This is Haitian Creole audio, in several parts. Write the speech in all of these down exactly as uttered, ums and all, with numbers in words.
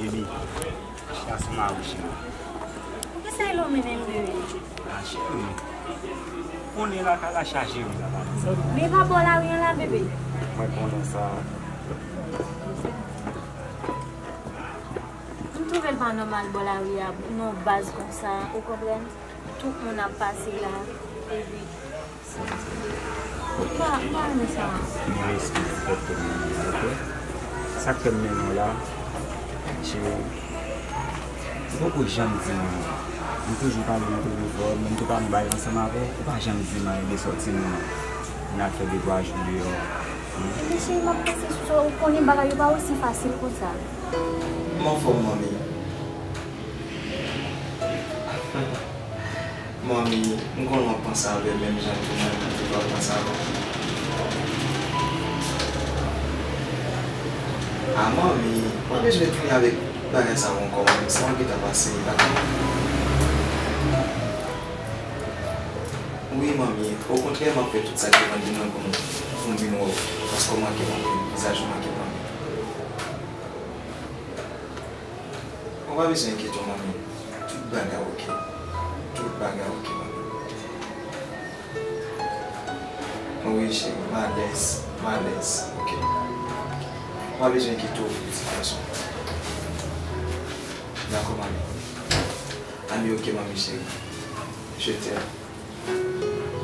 Baby, chita sou mari w, cheri. Poukisa e lonmen menm, bebe? A, cheri, konnen lakay la chaje wi, papa. Men pa bò lari an la, bebe. Mwen konnen sa. M twouve l pa nòmal bò lari a, nan yon baz konsa, ou konprann? Tout moun ap pase la, epi m pa, m pa renmen sa. Mwen eskiz pou fèt ke m mennen w la, oke? Sa k fè m mennen w la, cheri, ou poko janm di mwen. M toujou pale nan telefòn, menm tou pa m bay ansanm avè w, ou pa janm di mwen de sòti nou an. N al fè de twa jou deyò. Ebyen, cheri, m ap panse sou sa, ou konnen bagay yo pa osi fasil konsa. M anfòm, manmi. Manmi, m konnen w ap panse avè m menm jan ke mwen menm tou ap panse avè w. A, manmi, w pa bezwen tounen avèk bagay sa yo ankò, manmi. Sa w gentan pase, dakò? Wi, manmi, okontrè, m ap fè tout sa ki depann de mwen pou m, pou m vin wè w, paske w manke m anpil, vizaj ou manke m anpil. Ou pa bezwen enkyete w, manmi. Tout bagay oke. Tout bagay oke, manmi. Wi, cheri, m alèz. M alèz, oke. Ou pa bezwen enkyete w, ti gason. Dakò, manmi. Ami, oke, manmi, cheri. Je t'aime.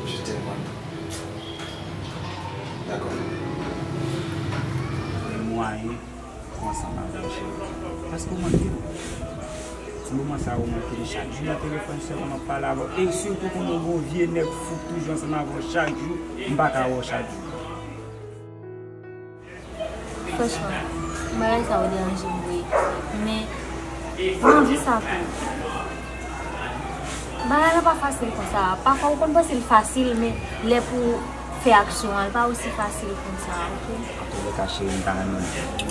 Je t'aime, manmi. Dakò. Mwayen. Ou ansanm avè m, cheri. Paske ou manke m. Ti moman sa yo manke m chak jou nan telefòn sèlman m ap pale avè w. E sitou konnen w gen yon vye nèg fou k toujou ansanm avè w chak jou, m pa ka wè w chak jou. Franchman, bagay sa yo deranje m vre. Men, m anvi sa tou. Bagay la pa fasil konsa. Pafwa ou konn panse l fasil, men lè pou fè aksyon an, l pa osi fasil konsa, oke? Antouleka, cheri, m ta renmen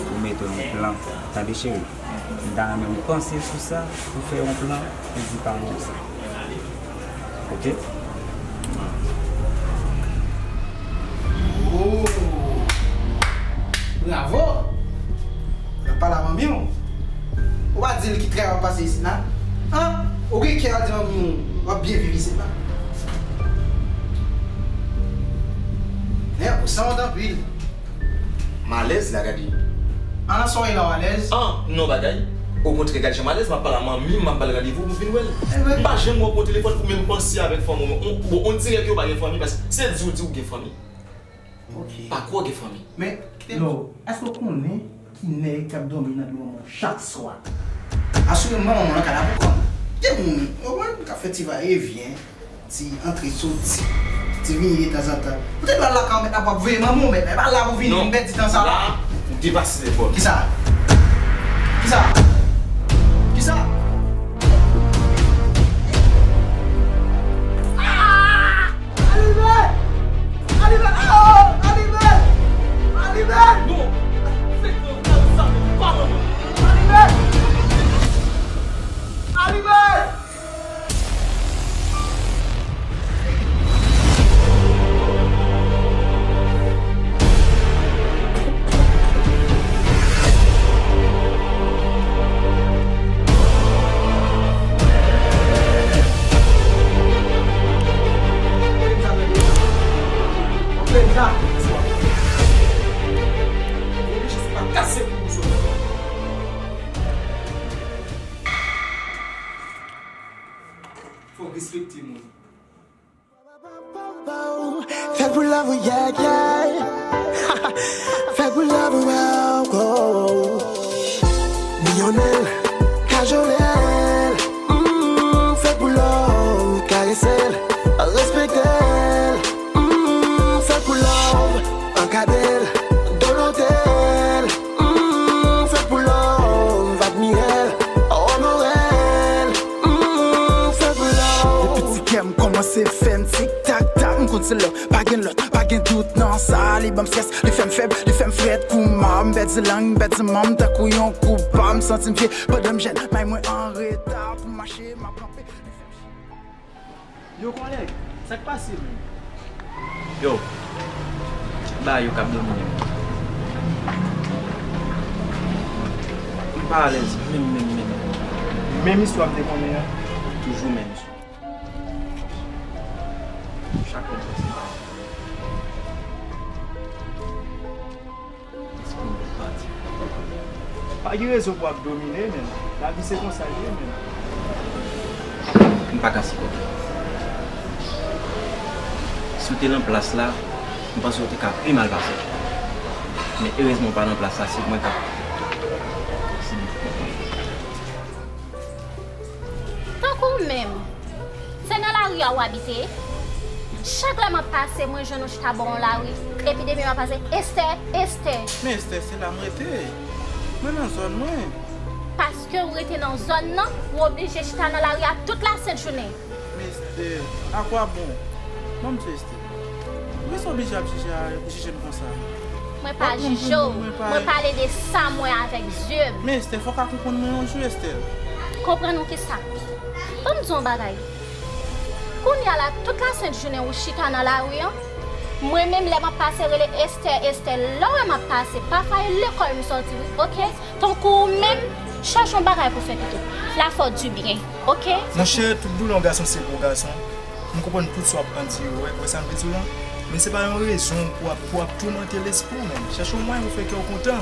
ou mete yon plan. Tande, cheri, m ta renmen ou panse sou sa, pou fè yon plan, pou di pa non sa. Oke? Oh! Bravo! W ap pale a manmi w. Ou pa di l ki travay w ap pase isit la? An? Ou gen kè w al di manmi w w ap byen viv isit la? Men, ou sanwont anpil. M alèz la, gade. An, nan soirée la, w alèz? An, non, bagay. Okontrè, gade jan m alèz, m ap pale a manmi m, m ap ba l randevou pou m vin wè l. M pa janm wè w pran telefòn pou menm panse avèk fanmi w. Bon, on dirè ke w pa gen fanmi, paske se di w di w gen fanmi. Ok. Pa kwè w gen fanmi. Men, kite m. Yo, èske w konnen ki nèg k ap dòmi nan dlo manman w chak swa? Asireman, manman w nan kay la pou kò l. Gen moun, w konprann, k ap fè ti va e vyen, ti antre soti, ti vini detanzantan. Poutèt w al lakay w mèt la pou ap veye manman w mèt la. E pa la pou vini, non, vin pèdi tan sa la. La, ou depase lèvèl. Kisa? Kisa? Kisa? Ah! Alibè! Alibè! Oh! Alibè! Alibè! Non! Fèk nan sa, pa manman. Alibè! Alibè! Fòk respekte moun. Fè l pou love ou, yeah, yeah. Fè l pou love ou, wow, wow. Minyone l, kajole l, mm, fè l pou love, karese l, respekte l, mm, fè l pou love, ankadre l, dolote l. Mm, fè pou love, admire l, onore l. Mm, fè pou love. Depi ti kè m kòmanse fè m tik tak tak, m konn se love, pa gen lòt, pa gen dout nan sa. Li ban m strès, li fè m fèb, li fè m frèt. Kouman m pèdi lang, m pèdi manm, tankou yon koupab. M santi m vye pandan m jèn, may mwen an reta pou m mache, m ap kanpe. Yo, kòlèg, sa k pase menm? Yo, ba yo k ap domine m. Pa alèz menm, menm, menm. Menm istwa m te konnen an, toujou menm istwa. Chak lè m fè se pa. Espri m pati. Pa gen rezon pou w ap domine, menm. Lavi se konsa l ye, menm. M pa ka sipòte. Si w te nan plas la, m panse w te ka pi mal pase. Men erezman w pa nan plas la, se mwen k ap sibi. Tankou w menm, se nan lari a w abite? Chak lè m ap pase, mwen jwenn ou chita bò yon lari, epi depi m ap pase, Esther, Esther. Men Esther, se la m rete. Mwen nan zòn mwen. Paske w rete nan zòn nan, ou oblije chita nan lari a tout lasent jounen. Men Esther, akwabon? Ban m di Esther. Poukisa w oblije ap jije a, jije m konsa? Mwen pa jije w. Mwen pale de sa m wè avèk zye m. Men Esther, fò w ka konprann mwen yon jou, Esther. Konprann ou kisa? Ban m di w yon bagay. Kounye a la, tout lasent jounen ou chita nan lari an. Mwen menm, lè m ap pase, rele Esther, Esther. Lè w wè m ap pase, pa faye lekòl m sòti, wi, oke? Tankou ou menm, chache yon bagay pou fè pito. La fò di byen, oke? Monchè, tout doulè yon gason se pou yon gason. M konprann tout sa w ap andire, w wè, w wè sa m vle di w lan? Men se pa yon rezon pou w ap, pou w ap toumante lespri w, menm. Chèche yon mwayen pou fè kè w kontan.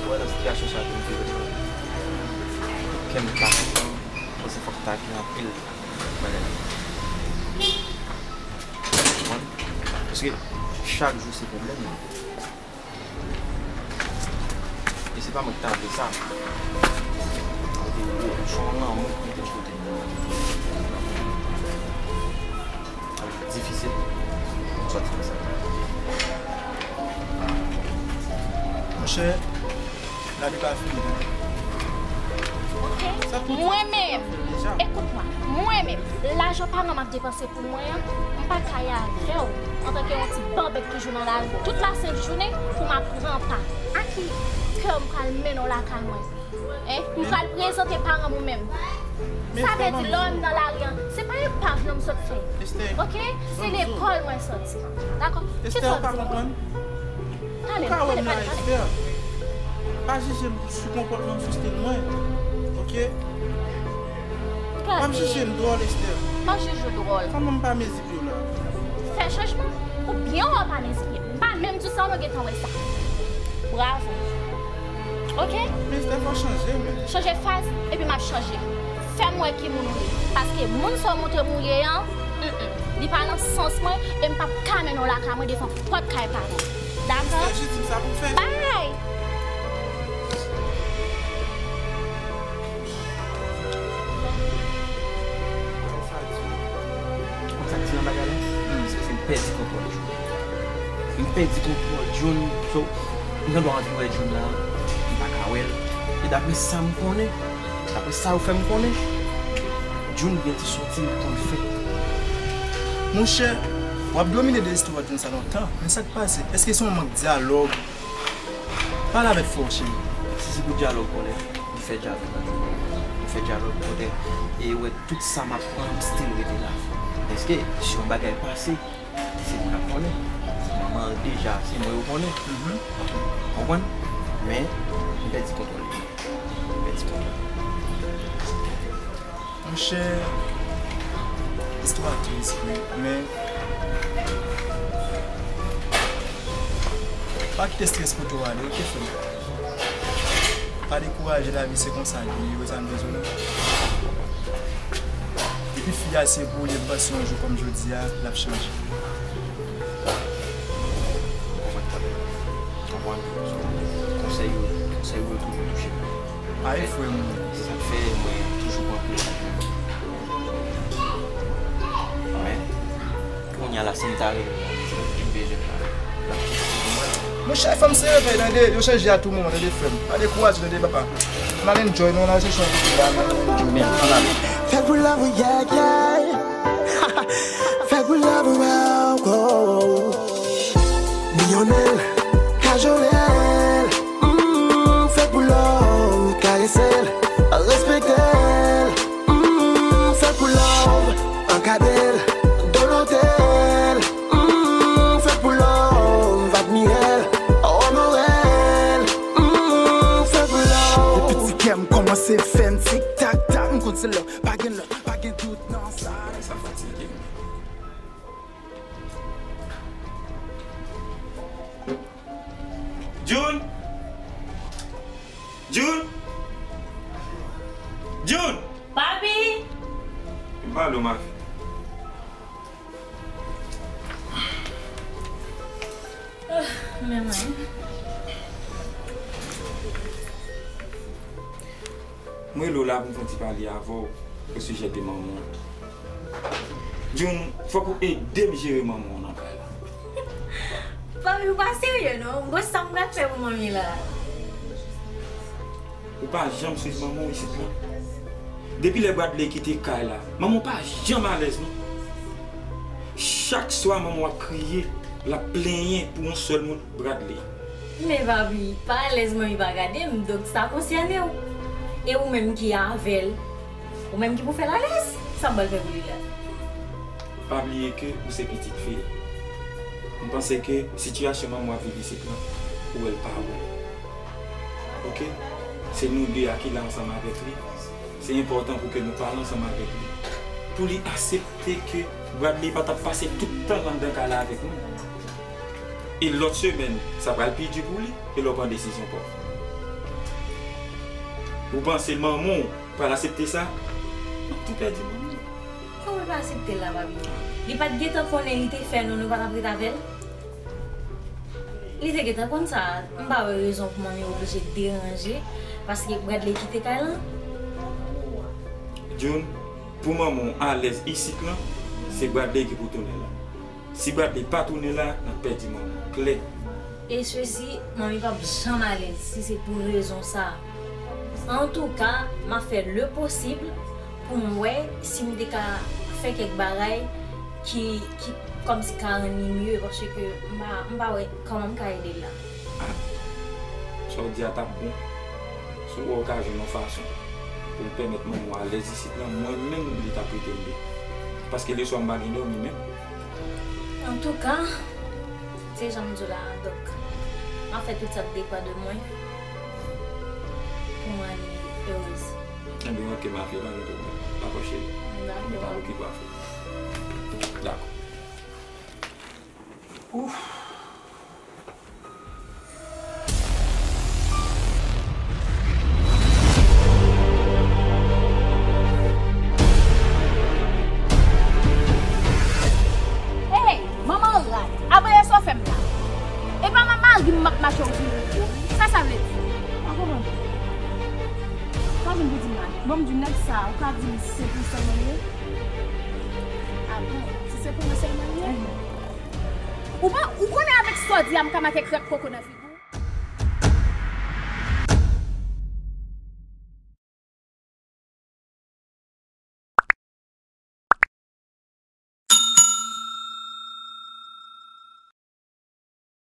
Ou wè nan sitiyasyon sa tou m te rete. Kè m pa kontan, paske fòk ta gen anpil bagay. Konprann? Paske chak jou se pwoblèm. E se pa mwen ki ta vle sa. Kote m ye, se yon lanmou ki mete m kote m. Difisil pou m sòti nan sa. Monchè, lavi pa fini, non. Oke. Mwen menm, ekout mwen, mwen menm, lajan paran m ap depanse pou mwen an, m pa ka ye avè w antanke yon ti banbèk toujou nan lari tout lasent jounen pou m ap pran pa. A ki kè m pral mennen w lakay mwen? Hein? M pral prezante paran m ou menm. Sa vle di lè m nan lari an, se pa epav non m sot fè. Oke? Se lekòl mwen sòti. Dakò? Kisa w di? Pale, pale, pale, pale. Pa jije m sou konpòtman m, sou stil mwen. Oke? Pa jije m dwòl, Esther. Pa jije w dwòl. Kòman m pa mezi pye w la? Fè chanjman. Oubyen w pa mezi pye m. M pa menm di w sa, w gentan wè sa. Bravo. Oke? Men Esther, fò chanje, men. Chanje faz, epi m ap chanje. Fè m wè ki moun ou ye. Paske moun sa w montre m ou ye an, mm, mm, li pa nan sans mwen, e m p ap ka mennen w lakay mwen devan pòt kay pa mwen. Dakò? Esther, jis di m sa pou m fè. Bay! Konn sa k di nan bagay la? Hmm, se, se m pèdi kontwòl Jun. M pèdi kontwòl Jun. So, m gen dwa anvi wè Jun la, m pa ka wè l. E daprè sa m konnen, daprè sa yo fè m konnen, Jun gen ti sòti l konn fè. Monchè, w ap domine de istwa Jun sa lontan, men sa k pase? Èske se yon mank dyalòg? Pale avèk frè w, cheri. Si se pou dyalòg, konnen, li fè dyalòg. Li fè dyalòg, konnen, e wè tout sa m ap pran, m still rete la. Èske, si yon bagay pase, se mwen k ap konnen. Manman l deja, se mwen yo konnen. Konprann? Men, m pèdi kontwòl li. M pèdi kontwòl. Monchè, istwa tris, wi, men pa kite estrès pote w ale, oke, frè m? Pa dekouraje, lavi se konsa l ye, ou wè sa m vle di w la? Epi fi a se pou li, m panse yon jou kòm jodi a, l ap chanje. Konprann, konprann. Konsèy yo, konsèy yo toujou touche m. Ay, frè m. Se sa k fè mwen toujou pran plezi. Men, kounye a la, si m ta renmen, m bezwen pa. Monchè, fanm se revèy, tande, yo chanje a tou moman, tande, frè m. Pa dekouraje, tande, papa. N al enjoy, nou, n al chèche yon kote la, n al enjoy. Men, ann ale. Fè pou love, yeah, yeah. Fè pou love, wow, wow. Milyonè l, kajolè l, mm, fè pou love, karese l, respekte l, mm, fè pou love, ankadre l, donote l, mm, fè pou love, admire l, onore l, mm, fè Se fè m tik tak tak, m konn se lè, pa gen lòt, pa gen dout nan sa. Bagay sa fatige m. June! June! June! Papi! Vin pale w, ma fi. Ah, men mwen. Mwen rele w la pou m fè yon ti pale avè w osijè de manman w. June, fòk ou ede m jere manman w nan kay la. Papi, ou pa serye non. Bon, sa m pral fè pou manmi la? Ou pa janm swiv manman w isit la. Depi lè Bradley kite kay la, manman w pa janm alèz non. Chak swa manman w ap kriye, l ap plenyen pou yon sèl moun, Bradley. Men papi, pa alèz manmi pa gade m, donk sa konsène w. E ou menm ki avè l, ou menm ki pou fè l alèz. Sa m pral fè pou li la? Pa bliye ke ou se pitit fi l. M panse ke sitiyasyon manman w ap viv isit lan, ou wè l pa bon. Oke? Se nou de a ki la ansanm avèk li. Se enpòtan pou ke nou pale ansanm avèk li. Pou li aksepte ke Bradley pa t ap pase tout tan l anndan kay la avèk nou. E lòt semèn, sa pral pi di pou li, e lè w pran desizyon pa w. Ou panse manman w pral aksepte sa? M ap tou pèdi manman w. Kòman l pa aksepte l la, papi? Li pa t gentan konnen li te fè nou, nou pa t ap ret avè l? Li te gentan konn sa, m pa wè rezon pou manmi oblije deranje paske Bradley kite kay lan. June, pou manman w alèz isit lan, se Bradley ki pou tounen la. Si Bradley pa tounen la, n ap pèdi manman w klè. E sesi, manmi p ap janm alèz si se pou rezon sa a. Antouka, m ap fè le posib pou m wè si m te ka fè kèk bagay ki, ki kòmsi ka rann li mye, paske m pa, m pa wè kòman m ka ede l la. Ah, sa w di a t ap bon. Si w wè w ka jwenn yon fason pou w pèmèt manman w alèz isit lan, mwen menm li t ap rete m byen. Paske leswa m pa gen dòmi menm. Antouka, se jan m di w la a, donk, m ap fè tout sa k depann de mwen pou mwen erez. Ebyen, oke, ma fille, pa gen pwoblèm. Dakò, cheri. Dakò. Mwen pa okipe afè. Dakò. Ouf. Hey, manman rat, abòyè sa w fè m la. E pa manman mari m m ap mache w vire tou. Sa sa vle di? Pa konprann. Sa w vin pou di m la? Bon, m di nèg sa, ou ka di m se pou sèlman l ye? A bon, si se pou mwen sèlman l ye? Ou pa, ou konnen avèk sa w di a, m ka make krèk koko nan figi.